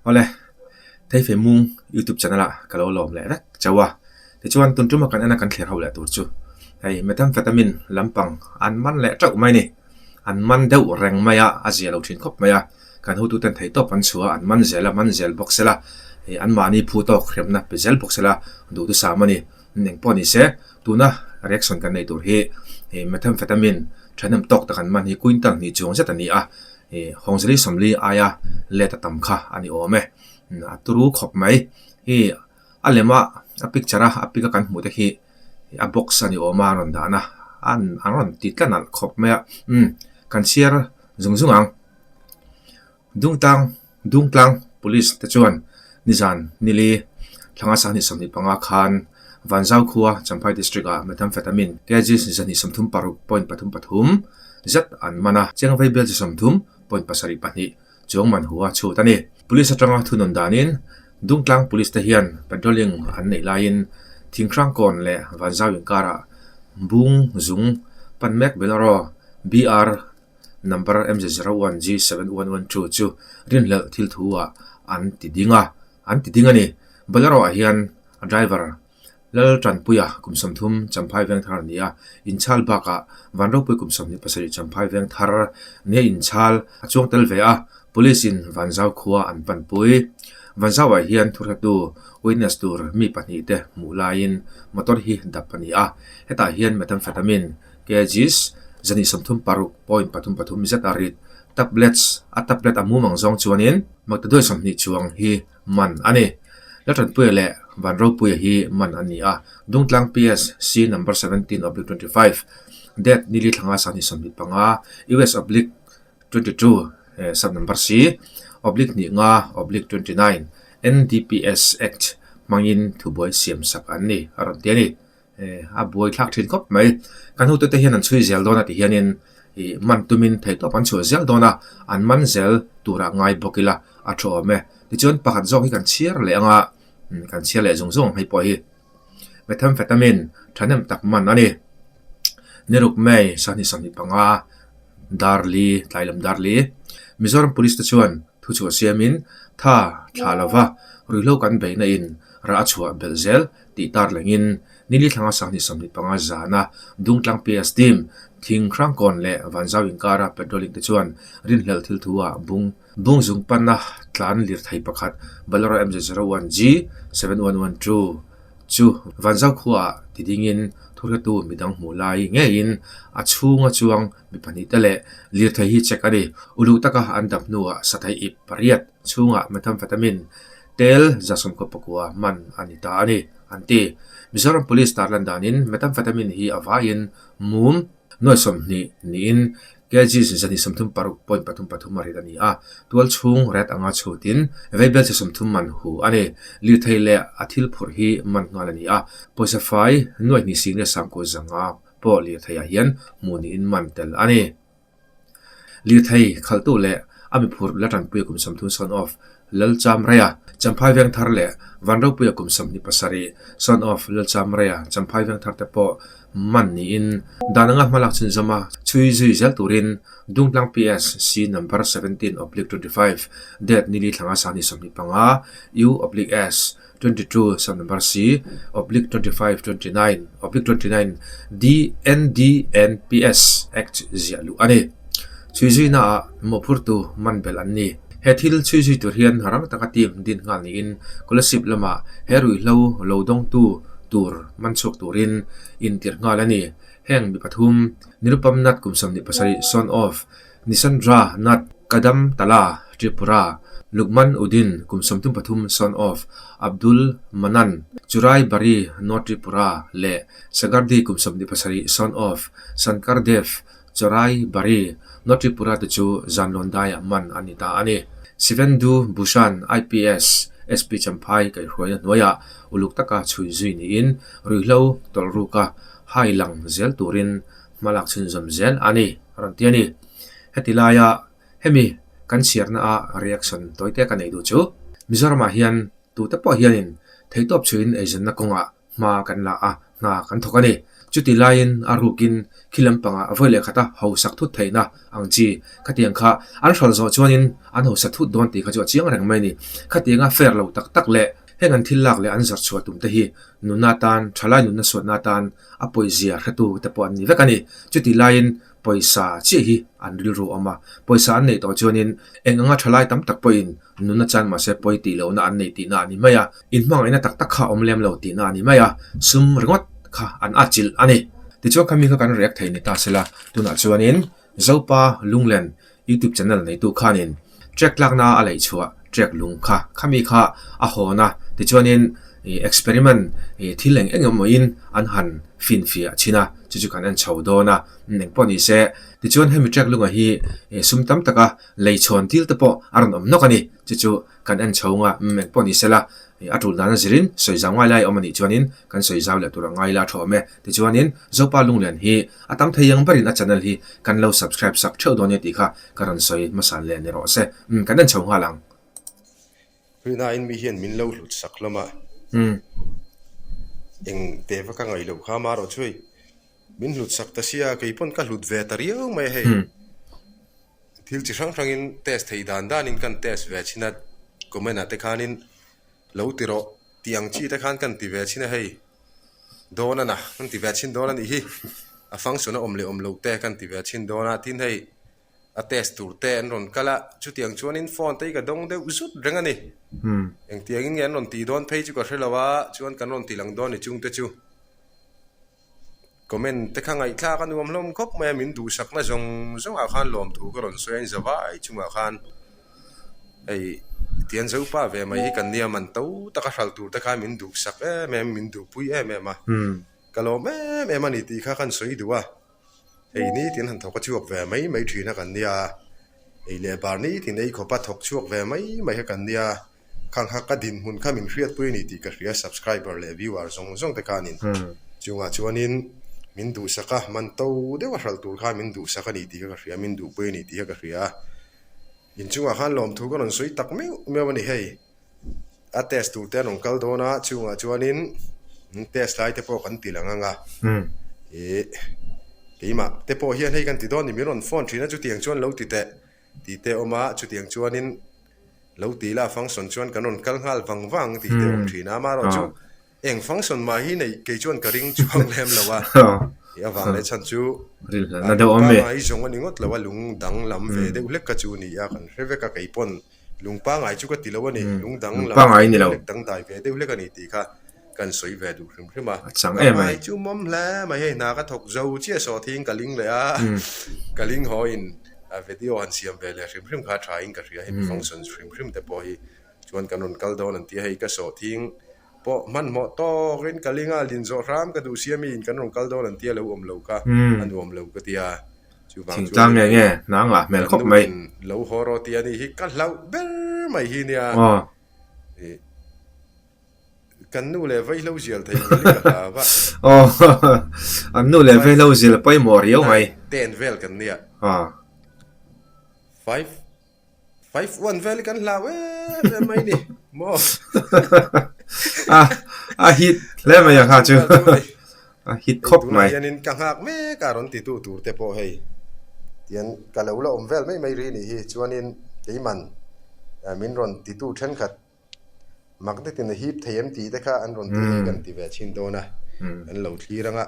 Awle, Theifei Mung YouTube channel ah ka lo lawm leh vek chauh a. Tichuan tun tuma kan en a kan thlir ho leh tur chu hei methamphetamine lampang an man leh teuh mai a ni. An man deuh reng mai a, a zia lo thin khawp mai a. Kan hotuten theihtawp an chhuah a, an man zel a, man zel bawk sela, anmahni phu tawk hremna pe zel bawk sela duhthusam a ni. Engpawh ni se, tuna reaction kan neih tur hi methamphetamine thahnem tawk tak an man hi quintal hnih chuang zet a ni a, Hawngzali sawmli aia let a tam kha a ni awm e. A turu khawp mai. Hei a lema a picture a a pic a kan hmuh te khi a box a ni awm a a rawn dah na an rawn ti tlat nalh khawp mai a umm kan chhiar zung zung ang. Dungtlang Dungtlang Police te chuan nizan nili thlanga sanghnih 25 khan Vanzau khua Champhai District ah Methamphetamine kg 236.33 zet an man a, Chiangvei bial chi 30.72 chuang man hu a chhut a ni. Police atanga thunun danin Dungtlang Police te hian patrolling an neih laiin Thinghrangkawn leh Vanzau inkarah Bung Zung pan mek Bolero BR Number MZ01G7112 chu rinhlelh thil thu ah an ti ding a, an ti ding a ni. Bolero ah hian a driver Lal Tanpuia kum 30 Champhai Vengthar a ni a, inchhal bakah Vanropui kum 27 Champhai Vengthar nia inchhal a chuang tel ve a, Police in Vanzau khua an panpui. Vanzau ah hian thurhatu witness tur mi pahnih te hmuh laiin motor hi dap a ni a, hetah hian methamphetamine Kgs 236.33 zet a rit. Tablets, A tablet a mum ang zawng chuanin Maktaduai 20 chuang hi man a ni. Laltanpuia leh Vanropuia hi man a ni a, Dungtlang PS C number 17/25, date nili thlanga sanghnih 25, US oblique 22 sub number C oblique hnih nga oblique 29 NDPS Act hmangin thubuai siam sak an ni a rawn ti a ni. A buai thlak thin khawp mai. Kan hotute hian an chhui zel dawn a ti hianin ih man tumin theihtawp an chhuah zel dawn a, an man zel turah ngai bawk ila a thu awm e. Tichuan pakhat zawk hi kan chhiar leh ang a, kan chhiar leh zung zung ang hei pawh hi methamphetamine thahnem tak man a ni. Niruk May sahnih 25 Darli tlai lam Darli Mizoram Police te chuan thuchhuah siamin tha thla lova ruihhlo kan beihna in rah a chhuah belh zel tih tar lengin nili thlanga sanghnih 25 zana Dungtlang PS team Thing Hrangkawn leh Vanzau inkara patrolling te chuan rinhlelh thil thu ah bung bung zung panna tlan lirthei pakhat Bolero MZ01G 7112 chu Vanzau khua ah ti dingin thurhetu midang hmuh lai ngeiin a chhunga chuang mi pahnih te leh lirthei hi check a ni. Uluk taka an dap hnuah sathei ip pariat chhungah methamphetamine Tel 119 man a ni ta a ni, an ti. Mizoram Police tarlan danin methamphetamine hi a vaiin mum nuai 20 niin kg 236.33 a rit a ni a, tual chhung ret anga chhutin vaibelchhe 30 man hu a ni. Lirthei leh a thil phurh hi man nghal a ni a, pawisa fai nuai hnih sing leh sangkua zanga pawh lirtheiah hian hmuh niin man tel a ni. Lirthei khalhtu leh a miphurh la tanpuia kum 30 son of Lalchamreia, Champhai Vengthar leh Vanropuia kum 27 son of Lalchamreia, Champhai Vengthar te pawh man niin dan anga hmalak chhunzawm a chhui zui zel turin Dungtlang PS C number 17/25 date nili thlanga sahnih 25 U/S 22 sub number C oblique 25 29 oblique 29 D N D N P S Act ziah luh a ni. Chhui zuina ah mawhphurtu man belh an ni. He thil chhui zui tur hian rang taka team din nghal niin Kolasib lamah he ruihhlo lo dawngtu tur man chhuak turin intirh nghal a ni. Heng mi pathum Nirupam Nath kum 27 son of Nisandra Nath Kadam Tala, Tripura, Lukman Udin kum 33 son of Abdul Manan, Churai Bari, North Tripura leh Sagardi kum 27 son of Sankar Dev, Chorai Bari, North Tripura te chu Zanlawn daiah man an ni ta a ni. Sivendu Bhushan, IPS, SP Champhai kaihhruaina hnuaiah uluk taka chhui zui niin ruihhlo tawlhruka hai lang zel turin hmalak chhunzawm zel a ni, a rawn ti a ni. Heti laia hemi kan chhiarna a reaction tawite ka nei duh chu Mizoramah hian tute pawh hianin theihtawp chhuiin eizawnna kawngah hma kan la a, hna kan thawk a ni. Chuti laiin a rukin khi lampangah vawi leh khata hausak thut theihna ang chi khatiang kha an hral zawh chuanin an hausa thut dawn tih kha chu a chiang reng mai a ni. Khatianga fair lo tak tak leh heng an thil lak leh an zawrh chhuah tum te hi nunna atan, thalai nunna suatna atan a pawizia hretu te pawh an ni vek a ni. Chuti laiin pawisa chiah hi an rilru awm a, pawisa an neih tawh chuanin eng anga thalai tam tak pawhin nunna chan mahse pawi tih lohna an nei tihna a ni mai a, inhmangaihna tak tak kha awm lem lo tihna a ni mai a, sum ringawt kha an atchilh a ni. Tichuan khami kha kan react thei ni ta sela, tunah chuanin Zopa Lunglen YouTube channel neitu khanin track tlakna a leih chhuah track lung kha khami kha a hawn a, tichuanin experiment thil eng eng emawin an han finfiah thin a, chu chu kan en chho dawn a, engpawh ni se. Tichuan hemi track lunga hi sum tam taka lei chhawn thil te pawh a rawn awm nawk a ni, chu chu kan en chho nga engpawh ni sela a tul dan a zirin sawi zau ngai lai a awm a nih chuanin kan sawi zau leh tur a ngai la tha awm e. Tichuanin Zopa Lunglen hi a tam thei ang berin a channel hi kan lo subscribe sak theuh dawn e tih kha ka rawn sawi hmasa leh ni rawh se. Umm kan en chho nghal ang. Rinain mi hian min lo hlut sak hlawm a. Eng teh va ka ngaih loh kha marawh chu hei min hlut sak ta sia kei pawn ka hlut ve ta riau mai a hei. Thil chi hrang hrangin test theih dan danin kan test ve thin a, comment ah te khanin lo ti rawh tih ang chi te khan kan ti ve thin a hei dawn a na kan ti ve thin dawn a nih hi a function a awm leh awm loh te kan ti ve thin dawn a tin hei a test tur te an rawn kal a chutiang chuanin phone te hi ka dawng deuh zut reng a ni engtiangin nge an rawn tih dawn phei chu ka hre lo a chuan kan rawn ti lang dawn ni chung te chu. Comment te kha ngaihthlak a nuam hlawm khawp mai a, min duhsakna zawng zawngah khan lawmthu ka rawn sawi a, in zavai chungah khan hei tian Zopa ve mai hi kan nia man to taka hral tur te khan min duhsak em em, min duhpui em em a, ka lawm em em a ni tih kha kan sawi duh a, hei nitin han thawk a chhuak ve mai mai thin a kan nia, ei leh bar nitin ei khawpa thawk chhuak ve mai mai kha kan nia. Khang kha ka dinhmun kha min hriatpui a ni tih ka hria, subscriber leh viewer zawng zawng te khanin chungah chuanin min duhsak a, man to deuh a hralh tur khan min duhsak a ni tih kha ka hria, min duhpui a ni tih kha ka hria. Inchungah khan lawmthu ka rawn sawi tak meuh meuh a ni hei, a test tur te an rawn kal dawn a, chungah chuanin test lai te pawh kan ti lang ang a, ih keimah te pawh hian hei kan ti dawn ni min rawn phone thin a chutiang chuan lo ti teh tih te a awm a, chutiang chuanin. Lo ti la function chuan kan rawn kal nghal vang vang tih te awm thin a, amaherawh chu eng function mah hi neih kei chuan ka ring chuang lem lo a, i avang leh chhan chu lung pangngai zawng a ni ngawt lo a, lung dang lam ve deuh hlek kha chu a ni a, kan hre vek a kei pawn lung pangngai chu ka ti lo a ni, lung dang lam ve deuh hlek dangdai ve deuh hlek a ni tih kha kan sawi ve duh hrim hrim a, ka hmai chu mawm hle mai hei hna ka thawk zo chiah sawh thing ka ling leh a, ka ling haw in video han siam ve leh hrim hrim kha a tha in ka hria hemi function hrim hrim te pawh hi chuan kan rawn kal dawn an ti a hei ka sawh thing pawh hmanhmawh tawk in ka ling a lin zawh hram ka duh sia mi in kan rawn kal dawn an ti a lo awm lo kha a nuam lo ka ti a chuvang chuan kan nu in lo haw rawh tih a nih hi ka hlauh ber mai hi nia. Kan nu leh vaihlo zial thei ngil ka hlau a. Aw, an nu leh vaihlo zial pawimawh riau mai. 10 vel kan nia. 5 5 1 vel hi kan hlau em em mai ni maw. A a hit hle mai a kha chu. A hit khawp mai. Tunah hianin ka nghak mek a rawn titu tur te pawh hei tian ka lo la awm vel mai mai ri nih hi chuanin keiman min rawn titu thenkhat Magnet in a hip thei em tih te kha an rawn ti hei kan ti ve chhin dawn a, an lo thlir ang a.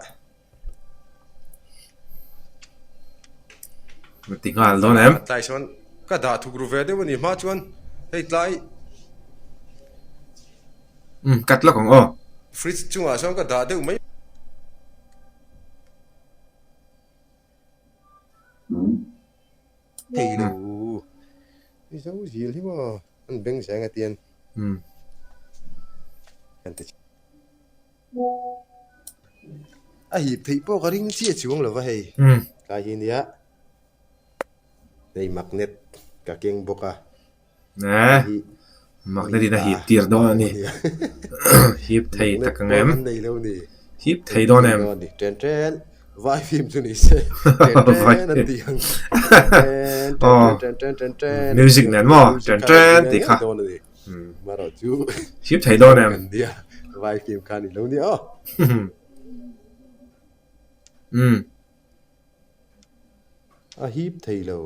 Ka ti nghal dawn em? Tlai sawn ka dah thuk ru ve deuh a ni hma chuan hei tlai Umm cut lawk ang aw. Fridge chungah sawn ka dah deuh mai. Thei lo. Mizo zil hi maw. An beng zeng a tian kan ti a hip theih pawh ka ring chiah chuang lo va hei tlai hi nia hei magnet ka keng bawk a ne magnet in a hip tir dawn a ni hip thei tak ang em nei lo ni hip thei dawn em ten ten Vai film chu ni se ten ten an ti ang ten ten ten ten ten music nen maw ten ten tih kha marawh chu hip thei dawn em kan nia vai film kha ni lo nia aw. Umm. A hip thei lo.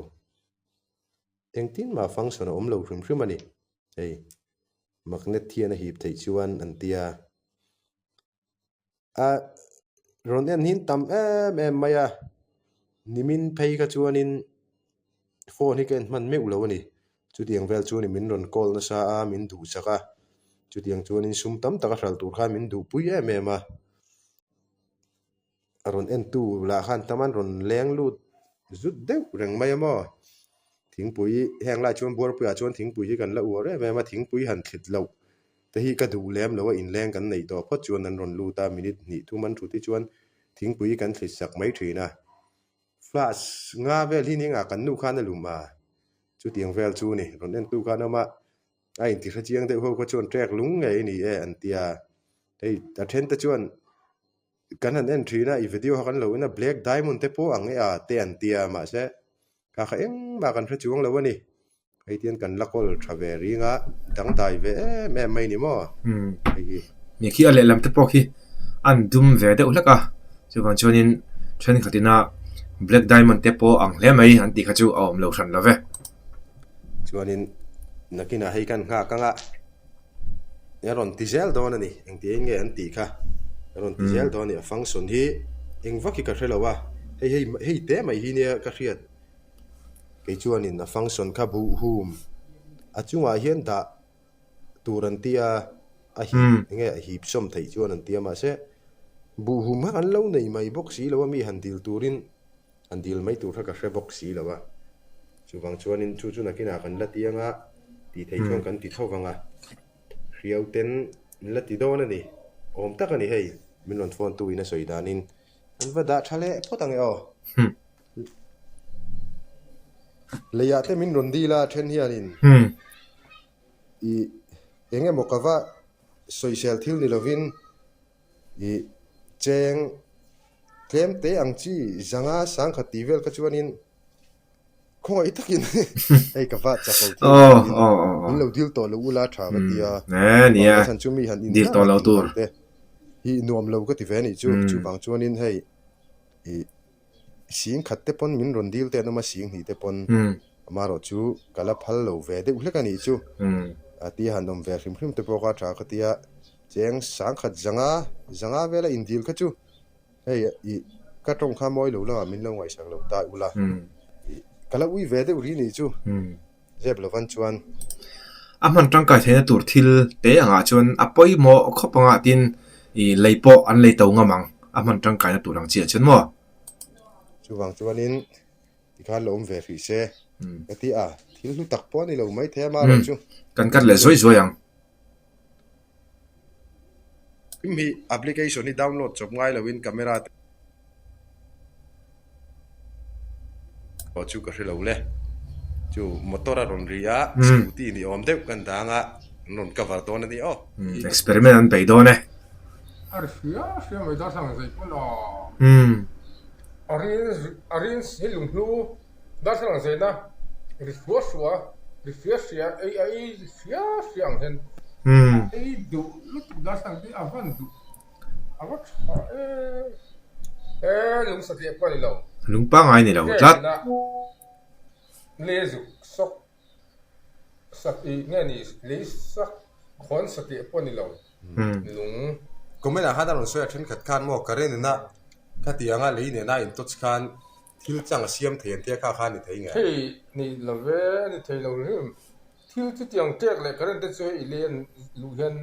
Engtin mah function a awm lo hrim hrim a ni. Hei, magnet hian a hip theih chuan an tia. A rawn en hin tam em em mai a, nimin phei kha chuanin phone hi ka en hman meuh lo a ni. Chutiang vel chuanin min rawn call nasa a, min duhsak a, chutiang chuanin sum tam tak a hralh tur khan min duhpui em em a. A rawn entu lah khan tam an rawn leng lut zut deuh reng mai a maw? Thingpui heng lai chuan Buarpuiah chuan thingpui hi kan la uar em em a, thingpui han thlit loh te hi ka duh lem lo a, inleng kan neih tawh phawt chuan an rawn lut a, minute hnih thum an thut hi chuan thingpui kan thlit sak mai thin a. Flask nga vel hi ni engah kan nu khan a lum a, chutiang vel chu ni rawn entu khan a awm a, a intihre chiang deuh ho kha chuan trek lung ngei a ni e an ti a, hei a then te chuan Kan han en thin a, i video kha kan lo en a, Black Diamond te pawh ang e a te an tia mahse kha kha engmah kan hre chuang lo a ni. Hei tian kan la kawl tha ve ring a, dangdai ve em em mai ni maw hei hi. Ni khi a lehlam te pawh khi an dum ve deuh hlek a, chuvang chuanin thenkhatin a Black Diamond te pawh ang hle mai an tih kha chu a awm lo hran lo ve. Chuanin nakinah hei kan nghak ang a. A rawn ti zel dawn a ni. Engtiang nge an tih kha a rawn ti zel dawn a ni. A function hi eng vak hi ka hre lo a, hei hei hei te mai hi nia ka hriat. Kei chuanin a function kha buh hum a chungah hian dah tur an ti a, a hip eng nge a hip sawm theih chuan an ti a mahse buh hum kha kan lo nei mai bawk si lo a mi han dil turin. An dil mai tur kha ka hre bawk si lo a, chuvang chuanin chu chu nakinah kan la ti anga tih theih chuan kan ti tho vang a, hriau ten min la ti dawn a ni, awm tak a ni hei, min rawn phone tu in a sawi danin an va dah tha leh phawt ang e aw. Leiah te min rawn dil a then hianin i eng emaw ka va sawisel thil ni lovin I cheng tlem te ang chi zanga sangkhat tih vel kha chuanin khawngaih takin hei ka va chak lo thil niin min lo dil tawh lo ula tha ka ti a, chuvang chhan chu mi han in hnar a tih vang te hi nuam lo ka ti ve a nih chu, chuvang chuanin hei i sing khat te pawn min rawn dil te an awm a, sing hnih te pawn amaherawh chu ka la phal lo ve deuh hlek a nih chu a tia han awm ve hrim hrim te pawh kha tha ka ti a. Cheng sangkhat zanga zanga vela indil kha chu hei i ka tawng kha mawi lo lamah min lo ngaihsak lo ta ula i ka la ui ve deuh ri nih chu zep lovan chuan. A hman tangkai theihna tur thil te angah chuan a pawimawh khawp angah tin i lei pawh an lei to ngam ang a hman tangkaina tur ang chiah chuan maw. Chuvang chuanin tikhan la awm ve hrih se ka ti a, thil hlu tak pawh a ni lo maithei a marawh chu. Kan kat leh zuai zuai ang. Hi application hi download chawp ngai loin camera te aw chu ka hre lo le. Chu motor a rawn ri a, scooty ni awm deuh kan dang a, an rawn cover dawn a ni aw. Experiment an bei dawn e. A ri hria hria mai darthlalang zei pawn a. A rin a rin hi lunghlu. Darthlalang zaina ri hruah hruah, ri hria hria, ei a ei hria hria ang hian a ei duh lutuk darthlalang hi a van duh a va tha em e lung satliah pawh a ni lo. Lung pangngai ni lo tlat. Le zuk sawk sak i nge ni lei sak khawn satliah pawh a ni lo. Lung. Comment ah khan a rawn sawi a thenkhat khan maw current ina khatianga lei nena in touch khan thil chang a siam thei an tia kha kha a ni thei nge? Thei ni lo ve, a ni thei lo hrim. Thil chutiang tek leh current te chu hei i lei an luh hian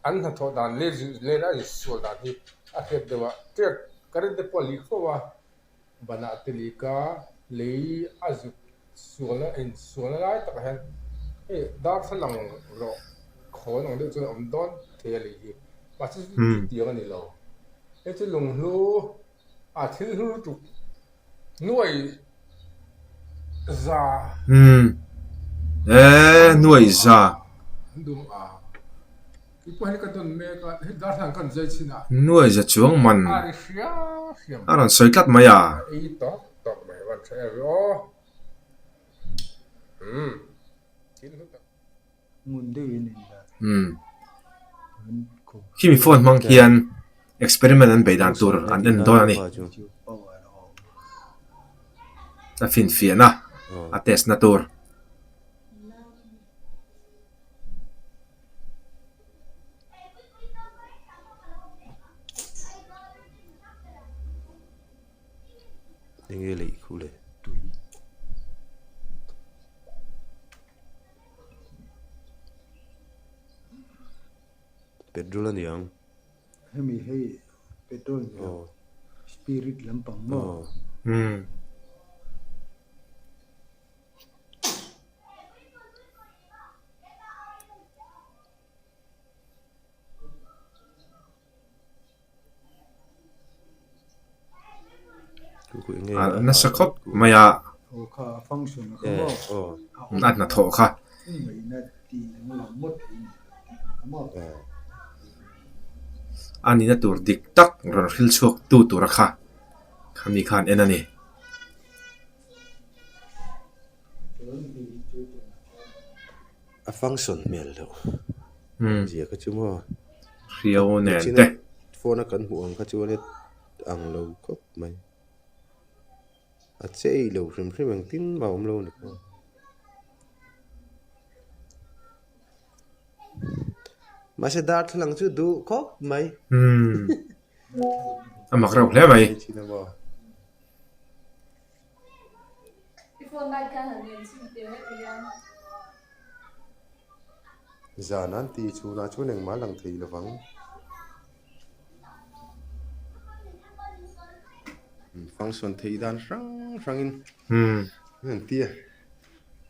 an hnathawh dan lei lei a insual dan hi a hriat deuh a. Tek current te pawh a lik fo a, Banah te lika lei a zuk sualna in sualna lai takah hian hei darthlalang rawh khawn ang deuh chuan a awm dawn thei a lei hi mahse chutiang a ni lo hei chu lunghlu a thil hlu lutuk nuai za Eee nuai za. Nuai za chuang man a rawn sawi tlat mai a. Khimi phone hmang khian. Experiment an bei dan tur an en dawn a ni. A finfiahna a test na tur. Enge lei khu le? Tui. Petrol a niang. Hemi hei petrol ni lo spirit lampang maw? Umm. A nasa khawp mai a. A hnathawh kha. A nihna tur dik tak rawn hril chhuak tu tura kha khami khan en a ni. A function hmel loh zia kha chu maw Hriau nen te. Phone a kan hmuh ang kha chuan ang lo khawp mai. A chei lo hrim hrim engtin mah a awm lo a ni pawh. Mahse darthlalang chu duh khawp mai. A mak reuh hle mai. Zan an ti chhunah chuan engmah a lang thei lovang. Function theih dan hrang hrangin an ti a,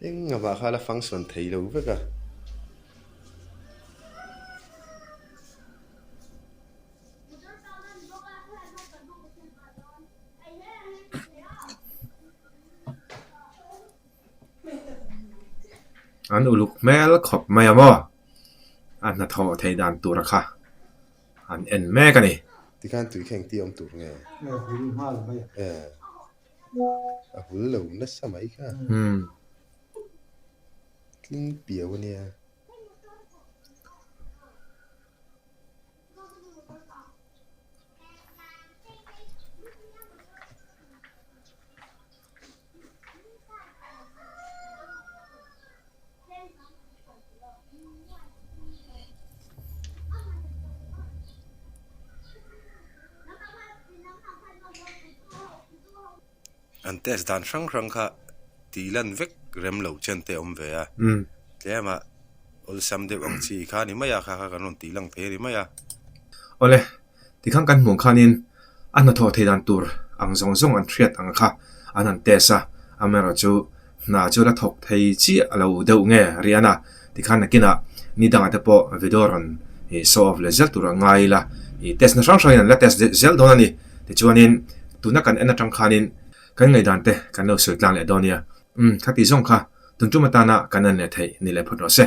eng avah kha la function thei lo vek a. An uluk hmel khawp mai a maw? A hnathawh theih dan tura kha an en mek a ni. Tikhan tui kha engti awm tur nge? A hul nghal mai a. A hul lo nasa mai kha. Tling piau a nia. An test dan hrang hrang kha tih lan vek rem loh chen te a awm ve a tlem a awlsam deuh ang chi kha a ni mai a kha kha kan rawn tih lang thei a ni mai a. Awle, tikhan kan hmuh khanin a hnathawh thei dan tur ang zawng zawng an hriat ang kha an han test a, amaherawhchu hna chu la thawk thei chiah a lo deuh nge rian a, tikhan nakinah ni dangah te pawh video rawn show off leh zel tur a ngai ila, ih test na hrang hrangin an la test zel dawn a ni. Tichuanin tuna kan en atang khanin kan ngaihdan te kan lo sawi tlang leh dawn nia, umm khati zawng kha tun tum atana kan en leh theih ni leh phawt rawh se.